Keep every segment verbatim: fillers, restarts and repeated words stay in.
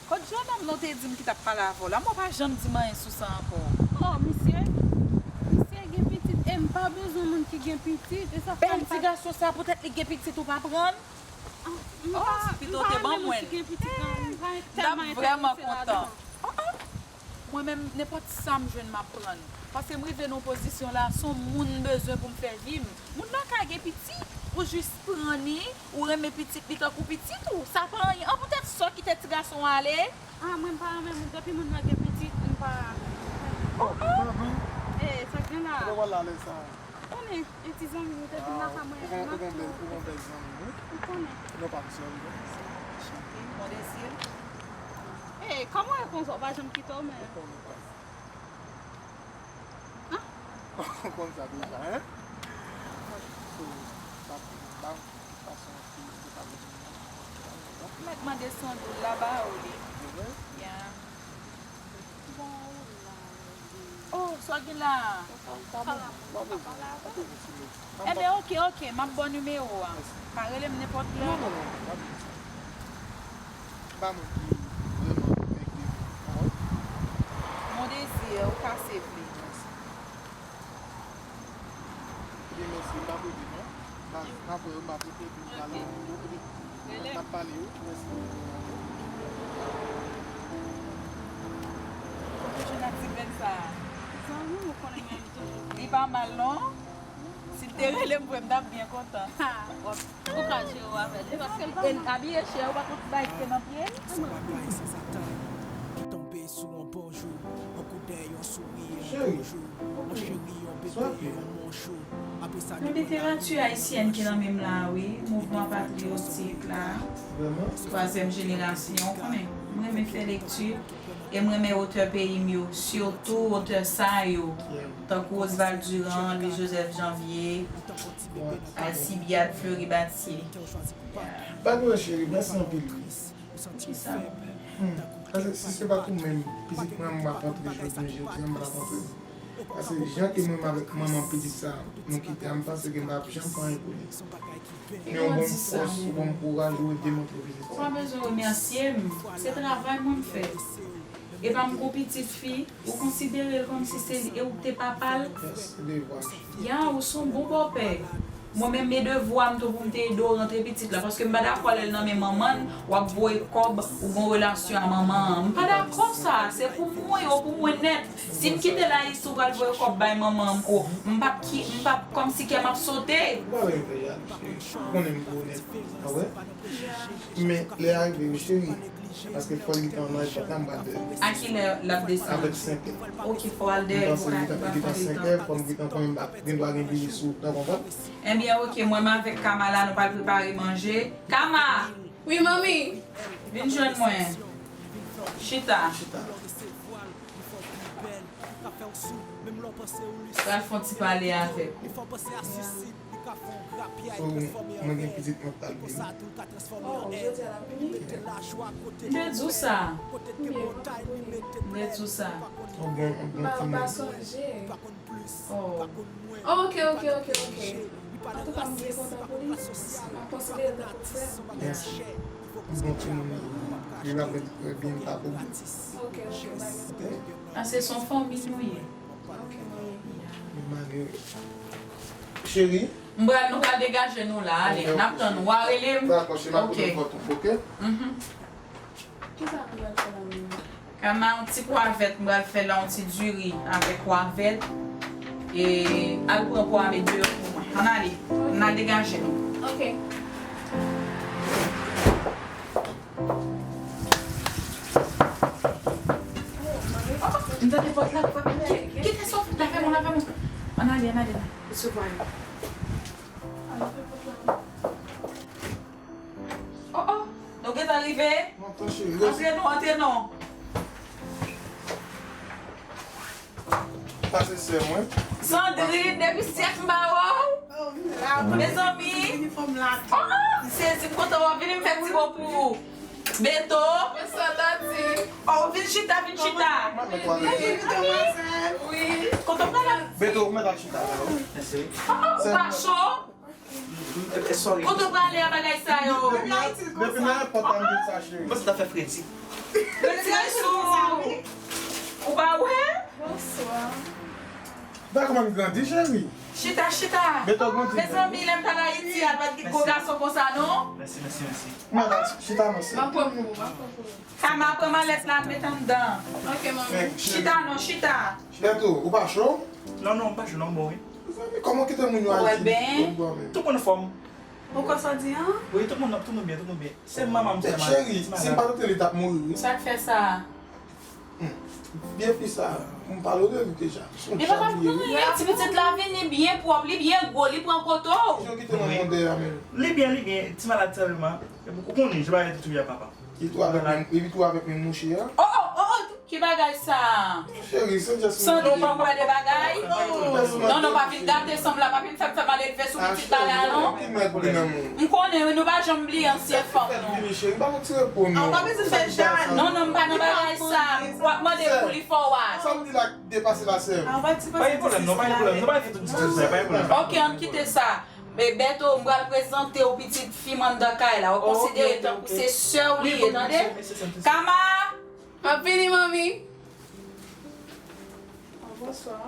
Kot jennonm nan w te di m ki t ap pale avè w la? Mwen pa janm di m anyen sou sa ankò. Oh, misye, misye gen pitit e m pa bezwen moun ki gen pitit. E sa fè m pa... Bèl ti gason sa, poutèt li gen pitit ou pa prann? Ah, m pa, oh, m pito pa te ban mwen. M pa renmen moun ki gen pitit non, m pa tèlman enterese ladan. Oh, oh. Mwen menm, nenpòt sa m jwenn, m ap prann. Paske m rive nan yon pozisyon la, se yon moun m bezwen pou m fè vi m. Moun nan ka gen pitit, ou jis pran li, ou renmen pitit li tankou pitit ou. Sa pa anyen. An, poutèt sa w kite ti gason an ale. Ah, mwen m pa renmen moun. Depi moun nan gen pitit, m pa renmen. Oh, oh. Eh, sa k gen la? Kote w al la lè sa a? Konnen, e ti zanmi m te vin lakay mwen, m ap tann. Ou gon bèl zanmi, wi. Ou konnen. Non, pa m sè w, wi. Chante, Mon Désir. Ey, kòman w ye konsa? W pa janm kite w, men. Ou konnen, pa. Ou konn sa deja, hein? So, pa, pa, pa son fi, se pa bezwen. Mèt mande Sandou la ba ou li. Vre? Yeah. Oh, sa w gen la? Ebyen, oke, oke, m ap ba w nimewo a. Pa rele m nenpòt lè. Non, non, non, pa bezwen sa. M pa moun ki vrèman enpli, pa wè? Mon Désir, ou kase vle. Ebyen, mèsi, m pa prete non. M pa, m pa prete, m pa prete, m pa prete. N ap pale, wi. Mèsi. Kote w jwenn ak ti grenn sa a? Zanmi m, ou konnen mwen toujou. Li pa mal non. Si l te rele m vre, m t ap byen kontan. Ha, w ap, ou ka jere w avè l, wi, paske l pa mal. E l abiye chè, ou pa konn ti bagay ki te nan pye l? Sa pa bay san zatann. Ki tonbe sou yon bon jou, yon koudèy, yon souri, yon bonjou, yon cheri, yon bebe, yon monchou. Apre sa, gen literati ayisyèn ki nan men m la, wi. Mouvman patriyotik la. Twazyèm jenerasyon, ou konnen. M renmen fè lekti. E m renmen otè peyi m yo, sitou otè sa yo, tankou Oswald Durand, Louis Joseph Janvier, Alcibiade, Fleury Mathieu. Pa gen cheri, mèsi anpil wi. Kisa? Hmm. Paske si se pa t ou menm, pitit mwen, m ap antre jodi, jodi a, m pa t antre. Paske jan ke mwen menm avèk manman pitit sa, nou kite a, m panse ke m p ap janm fè anyen pou li. Men ou ban m fòs, ou ban m kouraj, ou ede m antre pitit sa. Ou pa bezwen remèsye m. Se travay mwen m fè. Epa m gon pitit fi, ou konsidere l kòmsi se li e ou k te papa l. Yes, se devwa. Ya, ou se yon bon bòpè. Mwen menm, men devwa m tou pou m te ede w rantre pitit la, paske m pa dakò lè l nan men manman l, w ap voye kòb, ou gon relasyon a manman an. M pa dakò sa, se pou mwen, yo pou mwen nèt. Si m kite l ayiti, ou pral voye kòb bay manman an ko. M p ap ki, m p ap, kòmsi kè m ap sote. Ou pa wè m fè jaloux, cheri. Ou konnen m gwo nèt, pa vre? Men, lè a rive wi, cheri. Paske fò l gentan nan èpòt la, m pral dèyè. A ki lè l ap desann? Avèk senkè. Ok, fò w al dèyè pou w ka, pou w ka fè letan. M panse li gentan, li gentan senkè, fò m gentan konnen m pa gen dwa gen vini sou wout la, konprann? Ebyen, ok, mwen menm avèk Kama la, nou pral prepare manje. Kama! Wi, manmi! Vin jwenn mwen. Chita. Chita. Pral fè yon ti pale avèk ou. So, mwen gen pitit mwen pral vini. Oh, jodi a l ap vini? M te di w sa. M te di w sa. Yon bon, yon bon timoun. M pa sonje. Oh. Oh, ok, ok, ok, ok. Antouka, m byen kontan pou li. M ap konsidere l tankou frè m. Mèsi. Yon bon timoun li ye. Li va fè trè byen, m pa pou. Ok, ok, bye. Ok? A, se son fanmi nou ye. Ok, manmi. Men malere. Cheri. M pral, nou pral degaje nou la, ale. Ok, ok, cheri. N ap tann ou. W a rele m. Dakò, cheri, m ap rele m fò tou, ok? Mhm. Kisa nou pral fè la menm? Kama, yon ti kwavèt, m pral fè la yon ti diri avèk kwavèt. E al pran po a met deyò pou mwen. Ann ale. N al degaje nou. Ok. Oh, m tande pòt la k frape. Ki, kite sa w fè la, fè bon, la, fè bon. Ann ale, ann ale, ann ale. Resevwa yo. Ann fè pòt la. Oh, oh, nou gentan rive? Antre non, antre non. Sa se sè mwen. Sandrine, depi syèk m pa wè w. Mezanmi. Oh, oh, m sezi, m kontan w ap vini, m fè ti bo pou ou. Beto. Oh, vin chita, vin chita. Wi. Kontan w la. Beto, ou mèt al chita la, wi. Oh, oh, ou pa cho? Eh, eh, sorry. Kote w prale a bagay sa yo? Depi nan, depi nan èpòt la, m di sa, cheri. Mwen se ta fè fredi. Fredi sou. Ou pa wè? Bonswa. Gade kòman m grandi, cheri. Chita, chita. Beto grandi. Mezanmi, lè m t al Ayiti, al pa t gen gwo gason konsa, non? Mèsi, mèsi, mèsi. Mwen la, chita non, se. M ap pran pou ou, m ap pran pou ou. Kama, pran malèt la, al met anndan. Ok, manmi. Chita non, chita. Beto, ou pa cho? Non, non, m pa cho, non, m bon, wi. Mezanmi, kòman kite moun yo Ayiti? Ou wè ben? Tout moun anfòm. Ou konn sa w di an? Wi, tout moun, tout moun byen, tout moun byen. Se manman m, se malad. Cheri, si m pa note li t ap mouri, wi. Sa k fè sa? Hmm. Byen fi sa, m pale w de li deja. Li pa t ap pran anyen, ti pitit la vini byen pwòp, li byen gwo, li pran kote w. Jan kite nan mondè a menm. Li byen, li byen, ti malad sèlman. Epi ou konnen, jan bagay te touye a papa. Li tou avèk menm, li tou avèk menm mouche a. Oh, oh, oh, oh, ki bagay sa? Cheri, se just. Sandro, ou pa kwè de bagay? Non, non, pa vin gate sanm la, pa vin fè m fè malelve sou pitit la la, non. M konnen, wi, nou pa janm bliye ansyen fanm nou. Fè vini, cheri, pa nou ti repo, non. Ou pa bezwen fè jan. Non, non, m pa nan bagay sa. W ap mande pou li fò w a. Sa m di la depase la, sè m. Pa gen pwoblèm, non, pa gen pwoblèm. Nou pa fè tout ti sa, pa gen pwoblèm. Ok, ann kite sa. Men Beto, m pral prezante w pitit fi m anndan kay la. Ou konsidere tankou se sè w li ye, tande? Kama! M ap vini, manmi. Bonswa.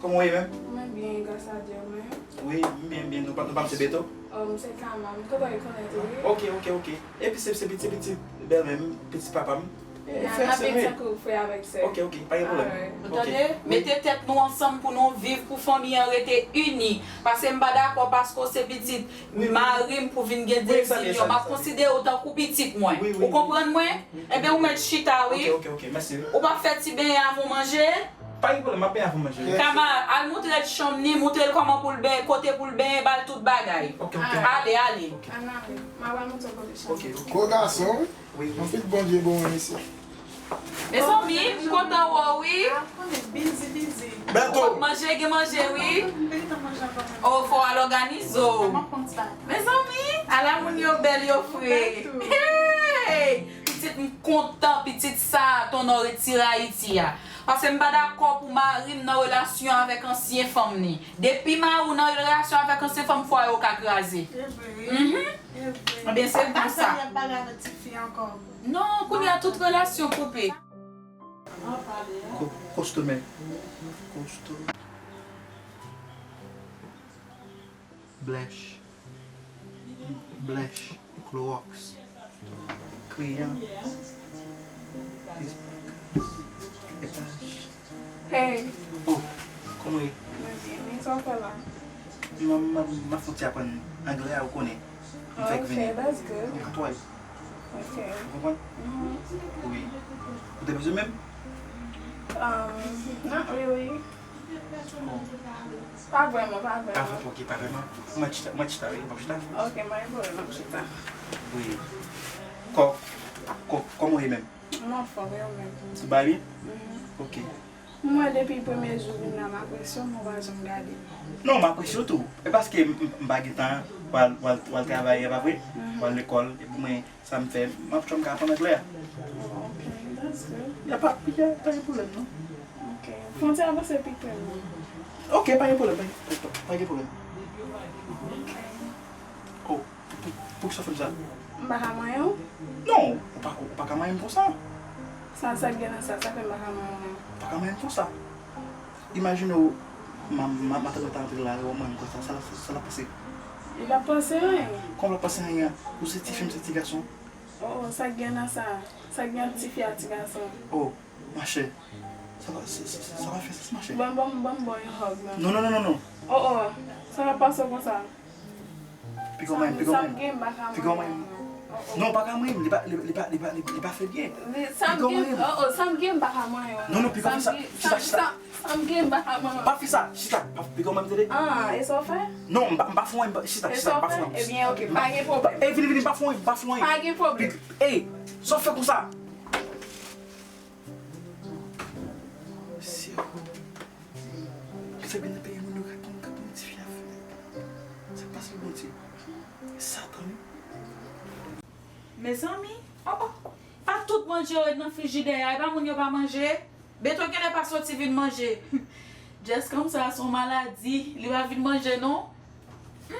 Kòman w ye menm? Mwen byen, gras a Dye, ou menm? Wi, m byen, m byen. Nou pa, nou pa m se Beto? Oh, m se Kama. M kontan rekonèt ou, wi. Ok, ok, ok. Epi se, se pitit, pitit bèlmè m, pitit papa m. Frè, sè, wi. Tankou frè avèk sè. Ok, ok, pa gen pwoblèm. Ou tande? Mete tèt nou ansanm pou nou viv, pou fanmi an rete ini. Paske m pa dakò paske w se pitit mari m pou vin gen dezim yo. M ap konsidere w tankou pitit mwen. Ou konprann mwen? Enben, ou mèt chita, wi. Ok, ok, ok, mèsi, wi. Ou p ap fè ti benyen avan w manje? Pa gen pwoblèm, m ap benyen avan m manje, wi. Kama, al moutre l chanm ni, moutre l kòman pou l benyen, kote pou l benyen, ba l tout bagay. Ok, ok. Ale, ale. Ok. Ann ale. M a pral montre w kote chanm. Ok, ok. Gwo gason, wi. Wi, wi. Anpil Bondye bon, wi, mesye. Mezanmi, m kontan wè w, wi. A, konnen, bizi, bizi. Ou p ap manje, gen manje, wi. M gentan manje ankò menm. O, fò w al òganize w. Mezanmi, ala moun yo bèl, yo fre. Hey! Pitit m kontan, pitit sa, ton nò retire Ayiti a. Paske m pa dakò pou mari m nan relasyon avèk ansyen fanm ni. Depi mari w nan relasyon avèk ansyen fanm, fwaye w ka kraze. E vre, wi. Mhm. E vre. Ebyen, se bon sa. Sa y ap pale avèk ti fi ankò. Non, kounye a tout relasyon koupe. Ko-, kostomè. Kosto-, blèch. Blèch. Klowòks. Kreyon. Epaj. Hey. Oh, kòman w ye? Mwen byen, men sa w fè la? Mwen, mwen, mwen fè ti aprann anglè a, ou konnen. M fèk vini. Ok, that's good. M kontwòl. Ok. Ou konprann? Mhm. Wi. Ou te bezwen menm? Um, not really. Oh. Pa vrèman, pa vrèman. Pa vrèman, ok, pa vrèman. Mwen chita, mwen chita, wi, mwen chita. Ok, mwen pwòblèm, mwen chita. Wi. Kò, kò, kòman w ye menm? M anfòm, e ou menm? Ou bay byen? Mhm. Ok. M wè depi premye jou vin la, m apresye w, men w pa janm gade m. Non, m apresye w tou. E paske m, m, m pa gen tan, w al, w al, w al travay, e pa vre? Mhm. W al lekòl, epi mwen, sa m fè, m ap try m ka aprann anglè a. Oh, ok, that's good. Y a pa, y a pa gen pwoblèm, non. Ok. Fon ti avanse pi pre, non. Ok, pa gen pwoblèm, pa gen, pa gen pwoblèm. Ok. Oh. Pou, pou, poukisa w fè m sa? M pa ka manyen w? Non, ou pa, ou pa ka manyen m konsa. Sa, sa k gen nan sa, sa fè m pa ka manyen w? Ou pa ka manyen m konsa. Imajine w, ma, ma, matant mwen ta antre la, ou manyen m konsa, sa l ap, sa l ap panse? Li p ap panse anyen. Kòman l ap panse anyen? Ou se ti fi, m se ti gason. Oh, oh, sa k gen nan sa? Sa k gen ant ti fi a ti gason? Oh, machè, sa pa, sa, sa, sa pa fè sans, machè. Ban, ban, ban m ba w yon hug, non. Non, non, non, non, non. Oh, oh, sa k ap pase w konsa? Piga w manyen m, piga w manyen m. Piga w manyen m. Non, ou pa ka manyen m, li pa, li, li pa, li pa, li, li pa fè byen. Piga w manyen m. Oh, oh, sa m gen, m pa ka manyen w. Non, non, piga w fè sa. Chita, chita. Sa m gen, m pa ka manyen w. Pa fè sa, chita. Pa, piga w manyen m, tande. Ah, e sa w fè? Non, m pa, m pa fè w anyen, chita, chita, m pa fè w anyen. Ebyen, ok, pa gen pwoblèm. Ey, vini, vini, m pa fè w anyen, m pa fè w anyen. Pa gen pwoblèm. Ey, sa w fè konsa? Mesye, kisa gen nan peyi moun yo k ap pran, k ap pran ti fi a fè? Sa k pase Bondye? Satan, wi. Mezanmi, oh, oh, pa tout manje yo ret nan frijidè a, e pa moun yo pa manje. Beto genlè pa soti vin manje. Jess konsa se yon maladi, li pa vin manje non. Hmm,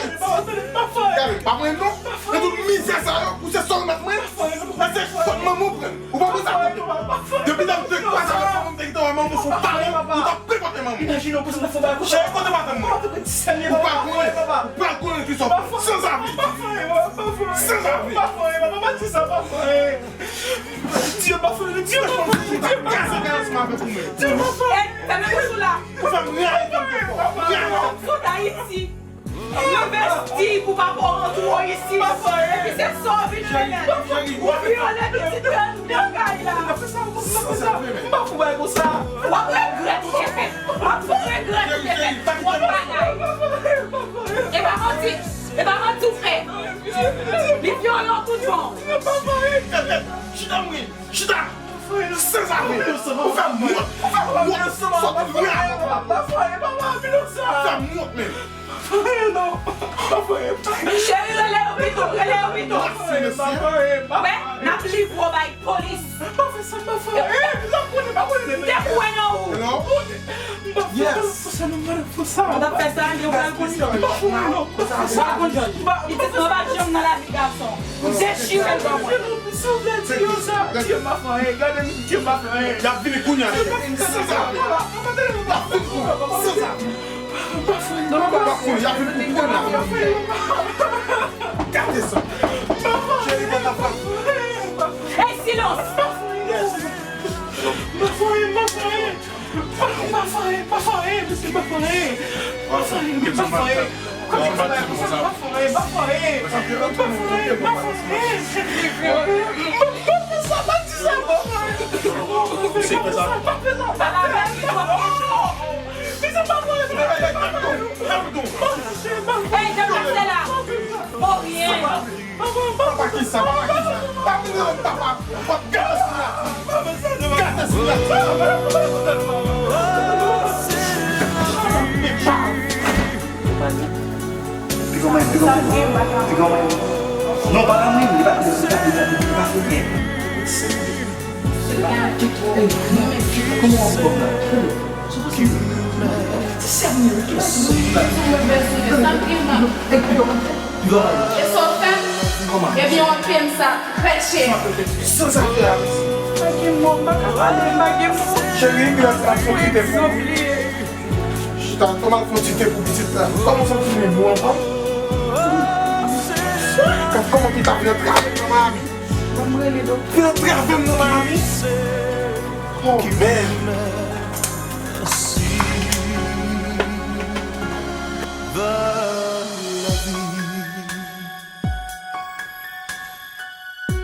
Ayiti. Gade, pa mwen non. Nan tout mizè sa yo, ou se sèl mèt mwen. Sa se fòt manman w pran. Ou pa konn sa koute. Depi lè m te kwaze avèk manman m, m te gentan wè manman m se yon talon, ou t ap plipote manman m. Imajine w, pou sa fè bagay konsa. Cheri, kote madanm mwen? Ou pa konnen, ou pral konnen ki sa w fè. Sanzavi. Sanzavi. Dye pa fè, Dye pa fè, Dye pa fè. Ou t ap kraze kay ansanm avèk ou menm. Dye pa fè. Fèmen bouch ou la. Ou fè m rayi tèm te fò. Rayi. Fout Ayiti. Envesti pou papa w rantre w isi. Epi se sa w vin fè. Ou vyole pitit grann nan kay la. M pa fè sa, m pa fè sa. M pa fè bagay konsa. W ap regrèt ou te fè. W ap regrèt ou te fè. Twòp bagay. E pa manti. E pa manti w fè. Li vyole w tout bon. Chita, mwen. Chita. Sanzavi. Ou fè m wont. Ou fè m wont. Sòti lwen avè w. Ou fè m wont, menm. Cheri, rele yo pito, rele yo pito. Wè, n ap livre w bay polis. M te kwè nan ou. Yes. Ou t ap fè sa, yo pral konn. Pitit mwen pa t janm nan lavi gason. Ou dechire l ban mwen. Dye pa fè anyen, gade m, Dye pa fè anyen. Y ap vini kounye a. Sanzavi. Y ap vini kounye a. Sanzavi. Y ap vini pou kounye a. Gade sa. Cheri, pa ta fè. Ey, silans! Yes. Pa fè anyen, pa fè anyen, mesye, pa fè anyen. Pa fè anyen, pa fè anyen. Papa ki sa, papa ki sa, pa vin nan papa, w ap gate sila, gate sila. Piga mwen, piga mwen, piga mwen. Non, pa la mwen, li pa, li pa, li pa, li pa fouke. Kòman w ap la? Ti sèm mwen, ti sèm mwen. Piga mwen. Piga mwen. Kòman? Ebyen, w ap peye m sa trè chè. San zafè a, mesi. Pa gen mo, m pa ka pale, m pa gen mo. Cheri, gras la, fò kite pou ou. Chita, kòman fè yon ti te pou pitit la? Kòman santi li bon ankò? Kat kòman ki ta vin antrave m nan Miami? Ban m rele doktè. Vin antrave m nan Miami? Oh, man.